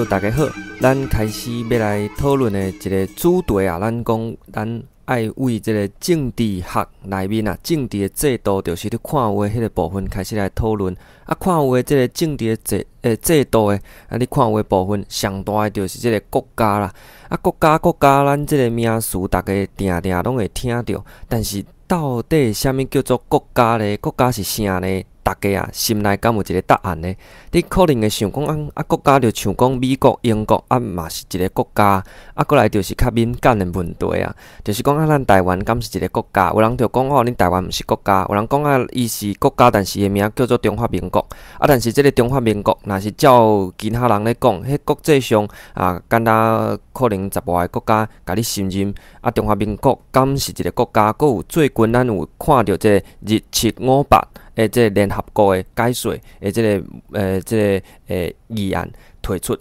友大家好，咱開始欲來討論的一个主題啊，咱講咱愛為這个政治學內面啊，政治的制度，就是咧看有的彼个部分開始來討論。啊，看有的這个政治的制度的，啊，你看有的部分上大的就是這个國家啦。啊，國家國家，咱這个名詞逐家定定攏會聽著，但是到底啥物叫做國家咧？國家是啥呢？逐家啊，心內敢有一个答案呢？你可能會想講啊啊，國家就像講美國、英國啊，嘛是一个國家。啊，閣來就是較敏感的問題啊，就是講啊，咱台灣敢是一个國家？有人就講哦，恁台灣毋是國家。有人講啊，伊是國家，但是伊的名叫做中華民國。啊，但是這个中華民國，若是照其他人咧講，彼國際上啊，敢若可能十外个國家共你承認啊，中華民國敢是一个國家？閣有最近咱有看著這个2758的這个聯合國的解說的這個議案提出，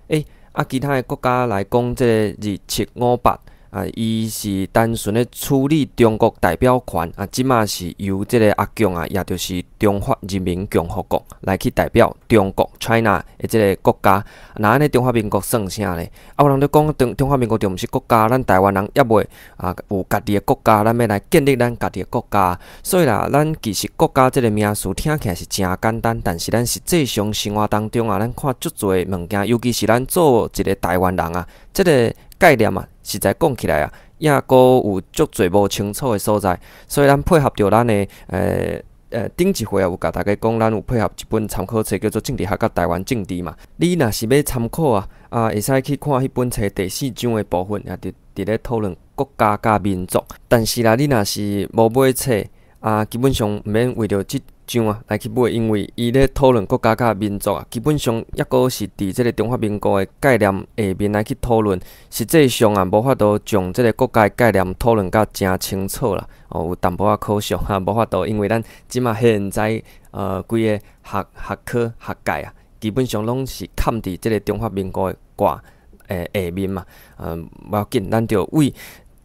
欸，啊，其他的國家來講，這個二七五八啊，伊是單純咧處理中國代表權啊，這馬是由這个阿共啊，也就是中華人民共和國來去代表中國 China 的這个國家。若按呢中華民國算啥呢？啊，有人就講中華民國就毋是國家，咱台灣人猶未啊有家己的國家，咱欲來建立咱家己的國家。所以啦，咱其實國家這个名詞聽起來是誠簡單，但是咱實際上生活當中啊，咱看足濟物件，尤其是咱做一个台灣人啊，這个概念啊，實在講起來啊，猶閣有足濟無清楚的所在，所以咱配合著咱的頂一回啊，有共大家講，咱有配合一本參考冊叫做《政治學佮台灣政治》嘛。你若是欲參考啊，啊，會使去看彼本冊第四章的部分，也佇佇咧討論國家佮民族。但是啦，你若是無買冊啊，基本上毋免為著這章啊來去買，因為伊咧討論國家佮民族啊，基本上猶閣是佇這个中華民國的概念下面來去討論，實際上啊，無法度將這个國家的概念討論甲誠清楚啦。哦，有淡薄仔可惜哈，無法度，因為咱這馬現在規个學科學界啊，基本上攏是崁佇這个中華民國的掛下面嘛。無要緊，咱就為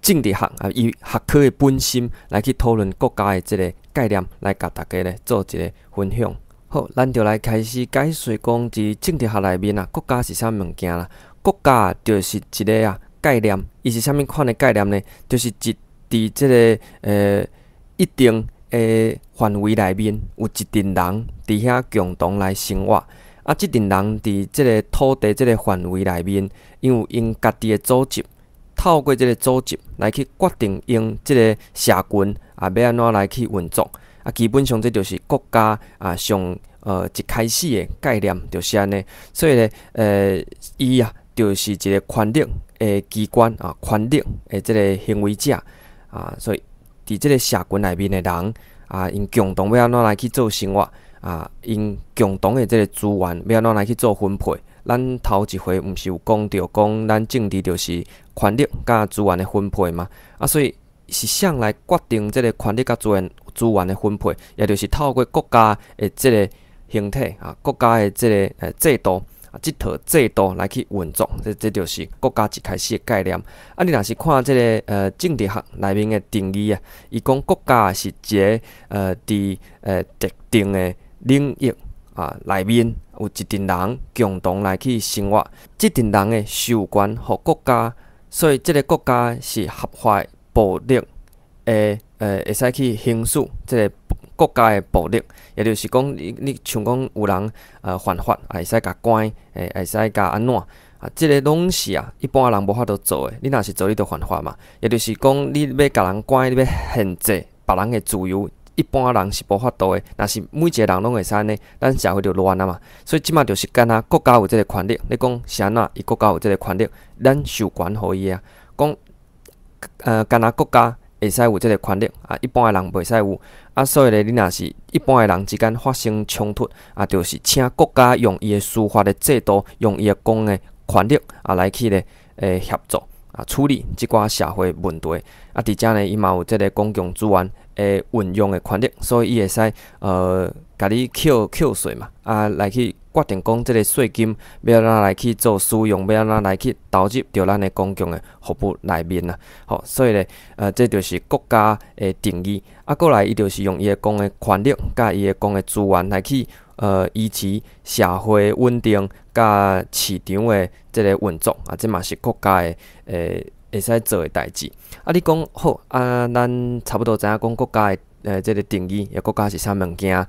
政治學啊，以學科的本身來去討論國家的這个概念，來共大家咧做一个分享。好，咱就來開始解說講，佇政治學內面啊，國家是啥物件啦？國家就是一个啊概念，伊是啥物款的概念呢？就是一佇這个一定的範圍內面，有一陣人佇遐共同來生活。啊，這陣人佇這个土地這个範圍內面，𪜶有𪜶家己的組織。透過這个組織來去決定𪜶這个社群啊，欲按怎來去運作啊？基本上這就是國家啊上一開始的概念，就是按呢。所以咧，伊啊就是一个權力的機關啊，權力的這个行為者啊，所以佇這个社群內面的人啊，𪜶共同欲按怎來去做生活啊？𪜶共同的這个資源欲按怎來去做分配？咱頭一回毋是有講著講，咱政治就是權力佮資源的分配嘛？啊，所以是誰來決定這个權力佮資源的分配？也就是透過國家的這个形體啊，國家的這个制度啊，這套制度來去運作，這就是國家一開始的概念。啊，你若是看這个政治學內面的定義啊，伊講國家是一个佇特定的領域啊內面有一陣人共同來去生活，這陣人的授權予國家，所以這个國家是合法暴力的，會使去行使這个國家的暴力，也就是講，你像講有人犯法，會使共關，會使共按怎啊？這个攏是啊，一般人無法度做的。你若是做，你就犯法嘛。也就是講，你欲共人關，你欲限制別人的自由，一般人是無法度的。若是每一个人攏會使按呢，咱社會就亂啊嘛。所以這馬就是敢若國家有這个權力，你講是按怎？伊國家有這个權力，咱授權予伊啊。講敢若國家會使有這个權力啊，一般的人袂使有。啊，所以咧，你若是一般的人之間發生衝突啊，就是請國家用伊的司法的制度，用伊的公的權力啊，來去咧協助啊處理這寡社會問題。啊，佇遮呢，伊嘛有這个公共資源的運用的權力，所以伊會使共你扣扣稅嘛，啊，來去決定講這个稅金欲按怎來去做使用，欲按怎來去投入著咱的公共的服務內面啊。好，所以咧，這就是國家的定義。啊，過來伊就是用伊的公的權力，佮伊的公的資源來去維持社會穩定佮市場的這个運作啊，這嘛是國家的會使做的代誌。啊，你講好啊，咱差不多知影講國家的這个定義，國家是啥物件？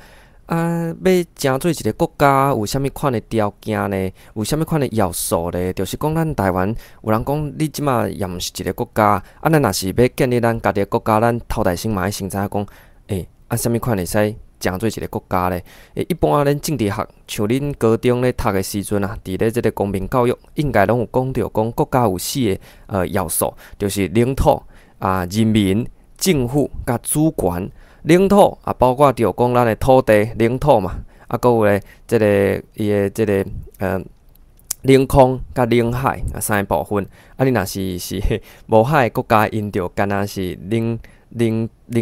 啊，欲成做一个國家有啥物款的條件呢？有啥物款的要素呢？就是講咱台灣有人講你這馬也毋是一个國家，啊，咱若是欲建立咱家己的國家，咱頭代先嘛愛先知影講，啊，啥物款會使成做一个國家咧？一般咱政治學，像恁高中咧讀的時陣啊，佇咧這个公民教育，應該攏有講著講國家有四个要素，就是領土啊、人民、政府佮主權。領土啊，包括著講咱的土地領土嘛，啊，閣有咧這个伊的這个領空佮領海啊三个部分。啊，你若是無海的國家，𪜶就干焦是領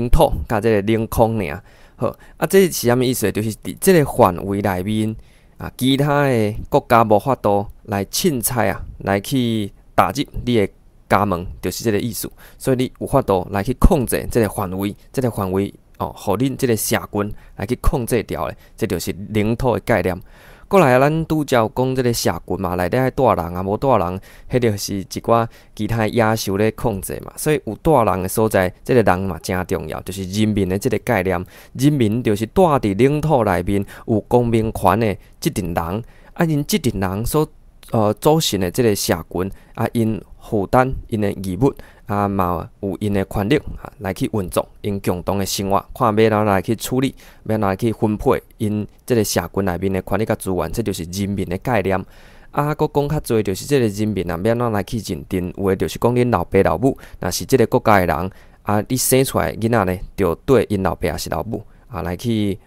土佮這个領空爾。好，啊，這是啥物意思？就是佇這个範圍內面啊，其他的國家無法度來凊彩啊，來去踏入你的家門，就是這个意思。所以你有法度來去控制這个範圍，這个範圍哦，予恁這个社群來去控制牢的，這就是領土的概念。過來啊，咱拄才有講這个社群嘛，內底愛蹛人啊，無蹛人，彼就是一寡其他野獸咧控制嘛。所以有蹛人的所在，這个人嘛誠重要，就是人民的這个概念。人民就是蹛佇領土內面有公民權的這陣人，啊，𪜶這陣人所組成的這个社群，啊，𪜶負擔𪜶的義務，啊，嘛有𪜶的權力啊，來去運作𪜶共同的生活，看欲按怎來去處理，欲按怎來去分配𪜶這个社群內面的權力佮資源，這就是人民的概念。啊，閣講較濟就是這个人民啊，欲按怎來去認定？有的就是講恁老爸老母，若是這个國家的人，啊，你生出來囡仔呢，就對𪜶老爸抑是老母啊，來去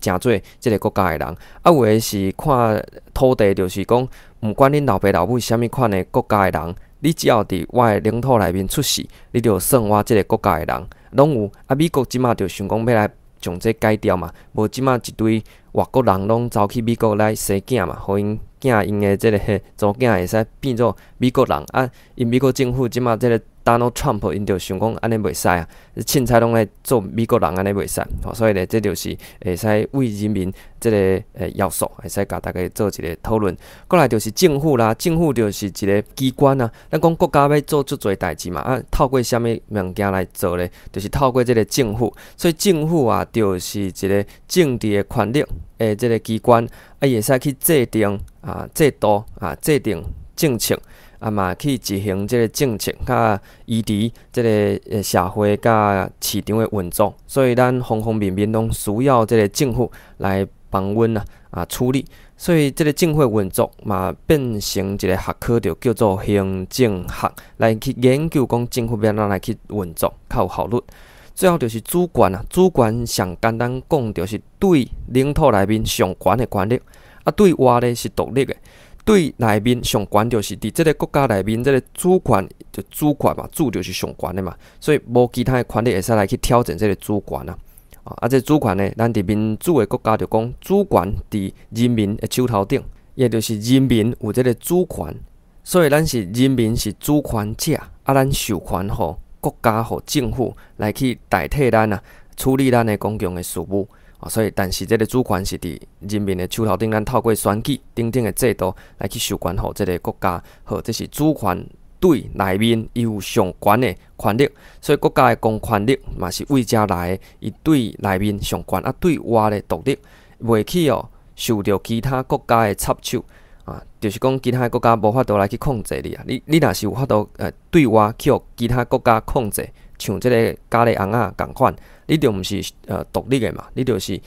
成做這个國家的人。啊，有的是看土地，就是講，毋管恁老爸老母是啥物款的國家的人，你只要佇我的領土內面出世，你就算我這个國家的人，攏有。啊，美國這馬就想講欲來將這改掉嘛，無這馬一堆外國人攏走去美國來生囝嘛，予𪜶囝𪜶的這个查某囝會使變做美國人。啊，𪜶美國政府這馬這个 Donald Trump 𪜶就想講按呢袂使啊，凊彩攏來做美國人按呢袂使，吼，所以咧，這就是會使為人民這个要素，會使共大家做一个討論。過來就是政府啦，政府就是一个機關啊。咱講國家欲做足濟代誌嘛，啊，透過啥物物件來做咧？就是透過這个政府。所以政府啊，就是一个政治的權力的這个機關，啊，伊會使去制定啊制度啊，制定政策。啊嘛去執行這个政策，佮維持這个社會佮市場的運作，所以咱方方面面攏需要這个政府來幫阮啊處理。所以這个政府運作嘛變成一个學科，就叫做行政學，來去研究講政府欲按怎來去運作較有效率。最後就是主權啊，主權上簡單講就是對領土內面上懸的權力，啊對外咧是獨立的。對內面上懸就是佇這个國家內面，這个主權就主權嘛，主就是上懸的嘛，所以無其他的權力會使來去挑戰這个主權啊。啊，這主權呢，咱佇民主的國家就講主權佇人民的手頭頂，也就是人民有這个主權，所以咱是人民是主權者，啊，咱授權予國家予政府來去代替咱啊，處理咱的公共的事務。啊，所以，但是這个主權是佇人民的手頭頂，咱透過選舉等等的制度來去授權予這个國家。好，這是主權對內面伊有上懸的權力，所以國家的公權力嘛是為遮來的，伊對內面上懸，啊對外咧獨立，袂去哦受著其他國家的插手啊，就是講其他國家無法度來去控制你啊。你若是有法度對外去予其他國家控制，像這个咖喱尪仔仝款，你就毋是獨立的嘛，你就是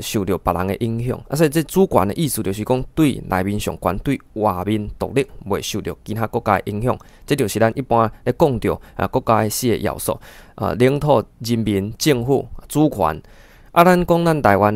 受著別人的影響。啊，所以這主權的意思就是講對內面上懸，對外面獨立，袂受著其他國家的影響。這就是咱一般咧講著啊國家的四个要素：啊領土、人民、政府、主權。啊，咱講咱台灣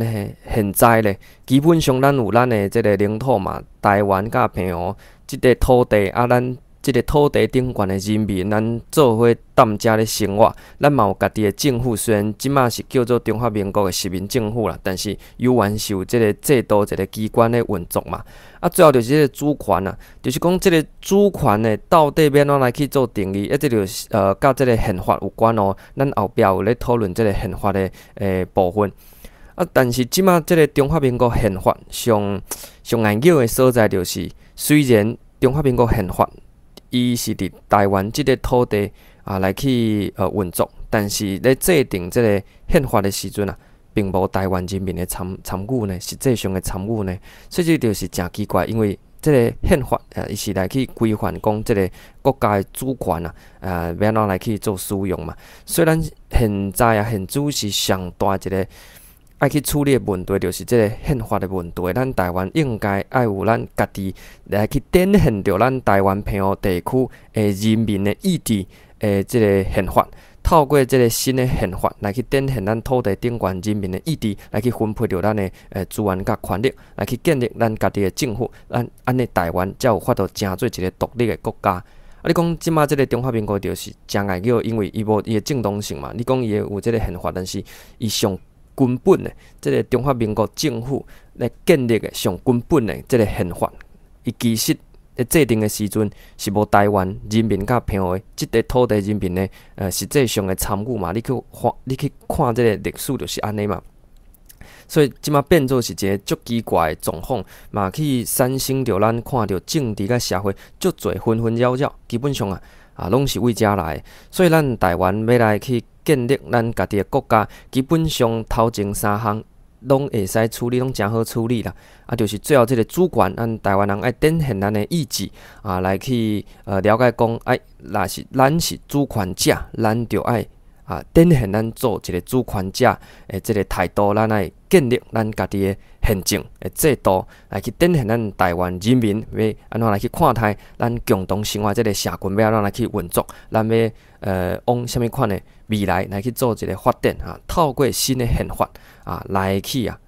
現在咧，基本上咱有咱的這个領土嘛，台灣佮澎湖這个土地啊，咱這个土地頂懸的人民，咱做伙踮遮咧生活，咱嘛有家己的政府。雖然這馬是叫做中華民國的殖民政府啦，但是猶原是有這个制度、一个機關咧運作嘛。啊，最後就是這个主權啊，就是講這个主權呢，到底欲按怎來去做定義？啊，這就是佮這个憲法有關哦。咱後壁有咧討論這个憲法的部分。啊，但是這馬這个中華民國憲法上上礙搝的所在，就是雖然中華民國憲法伊是佇台灣這个土地啊來去運作，但是咧制定這个憲法的時陣啊，並無台灣人民的參與呢，實際上的參與呢，所以這就是誠奇怪，因為這个憲法啊，伊是來去規範講這个國家的主權啊，欲按怎來去做使用嘛。所以咱現在啊，現主是上大一个愛去處理的問題，就是這个憲法的問題。咱台灣應該愛有咱家己來去展現著咱台灣澎湖地區的人民的意志的這个憲法，透過這个新的憲法來去展現咱土地頂懸人民的意志，來去分配著咱的資源佮權力，來去建立咱家己的政府。咱按呢台灣才有法度成做一个獨立的國家。啊，你講這馬這个中華民國就是誠礙搝，因為伊無伊的正當性嘛。你講伊會有這个憲法，但是伊上根本的這个中華民國政府來建立的上根本的這个憲法，伊其實咧制定的時陣是無台灣人民佮澎湖的這塊土地人民的實際上的參與嘛。你去看這个歷史就是按呢嘛。所以這馬變做是一个足奇怪的狀況，嘛去產生著咱看著政治佮社會足濟紛紛擾擾，基本上啊，攏是為遮來的。所以咱台灣欲來去建立咱家己的國家，基本上頭前三項攏會使處理，攏誠好處理啦。啊，就是最後這个主權，咱台灣人愛展現咱的意志啊，來去了解講，哎，若是咱是主權者，咱就愛啊展現咱做一个主權者的這个態度，咱愛建立咱家己的憲政的制度，來去展現咱台灣人民欲按怎來去看待咱共同生活這个社群欲按怎來去運作，咱欲往啥物款的未來來去做一个發展啊，透過新的憲法啊來去啊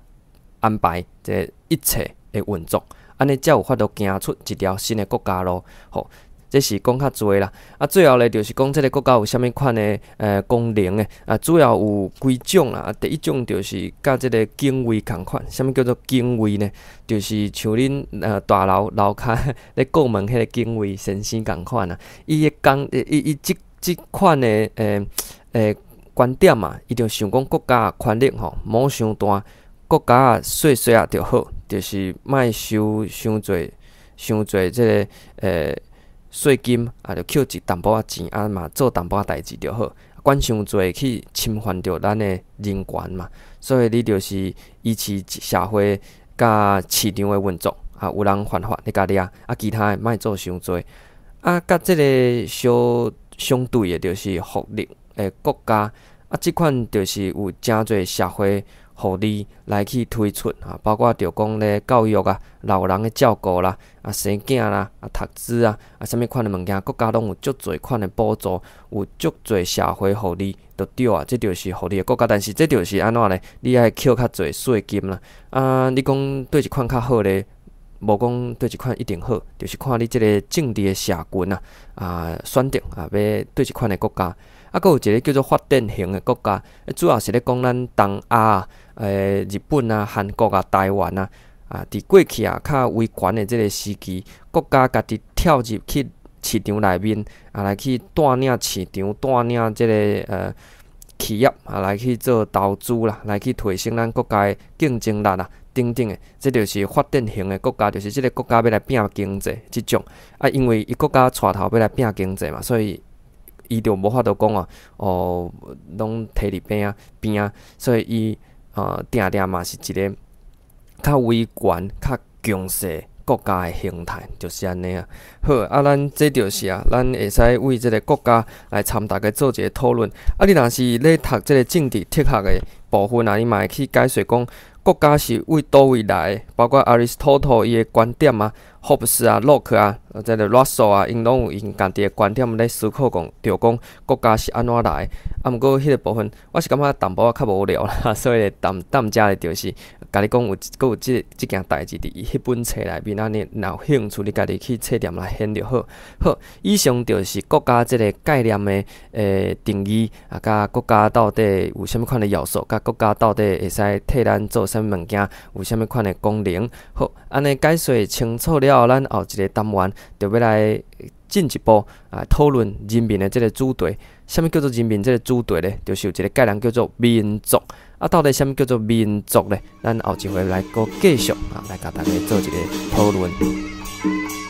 安排這个一切的運作，按呢才有法度行出一條新的國家路。好，這是講較濟啦。啊，最後咧就是講這个國家有啥物款的功能的啊，主要有幾種啦。啊，第一種就是佮這个警衛仝款，啥物叫做警衛呢？就是像恁大樓樓跤咧顧門彼个警衛先生仝款啊。伊的工，伊伊這這款的觀點嘛，伊就想講國家權力吼，無傷大，國家細細仔就好，就是莫收傷濟傷濟這个稅金啊，就扣一淡薄仔錢啊嘛，做淡薄仔代誌就好，管傷濟去侵犯著咱的人權嘛。所以你就是維持社會佮市場的運作啊，有人犯法你共掠，啊，其他的莫做傷濟。啊，佮這个相相對的，就是福利的國家啊，這款就是有誠濟社會福利來去推出啊，包括著講咧教育啊、老人的照顧啦、啊生囝啦、啊讀書啊、啊啥物款的物件，國家攏有足濟款的補助，有足濟社會福利，就對啊，這就是福利的國家。但是這就是按怎咧？你愛扣較濟稅金啦。啊，你講佗一款較好咧？無講佗一款一定好，就是看你這个政治的社群啊，啊選擇啊，欲佗一款的國家。啊，閣有一个叫做發展型的國家，主要是咧講咱東亞、日本啊、韓國啊、台灣啊，啊，佇過去啊較威權的這个時期，國家家己跳入去市場內面啊，來去帶領市場、帶領這个企業啊，來去做投資啦，來去提升咱國家的競爭力啊，等等的，這就是發展型的國家，就是這个國家欲來拼經濟這種啊，因為伊國家帶頭欲來拼經濟嘛，所以伊就無法度講啊，哦，攏提佇邊仔邊仔，所以伊定定嘛是一个較威權、較強勢國家的形態，就是按呢啊。好，啊，咱這就是啊，咱會使為這个國家來參大家做一个討論。啊，你若是咧讀這个政治哲學的部分啊，你嘛會去解說講國家是為佗位來的，包括 Aristotle 伊的觀點啊，霍布斯啊、洛克啊、這个羅素啊，𪜶攏有𪜶家己的觀點咧思考講，著講國家是按怎來的。啊，毋過彼个部分，我是感覺淡薄仔較無聊啦，所以踮踮遮咧就是共你講有閣有這這件代誌佇彼本冊內面，啊，你若有興趣，你家己去冊店來掀就好。好，以上就是國家這个概念的定義啊，佮國家到底有啥物款的要素，佮國家到底會使替咱做啥物物件，有啥物款的功能。好，按呢解說清楚了後，咱後一个單元就欲來進一步啊討論人民的這个主題。啥物叫做人民這个主題咧？就是有一个概念叫做民族。啊，到底啥物叫做民族咧？咱後一回來閣繼續啊，來共大家做一个討論。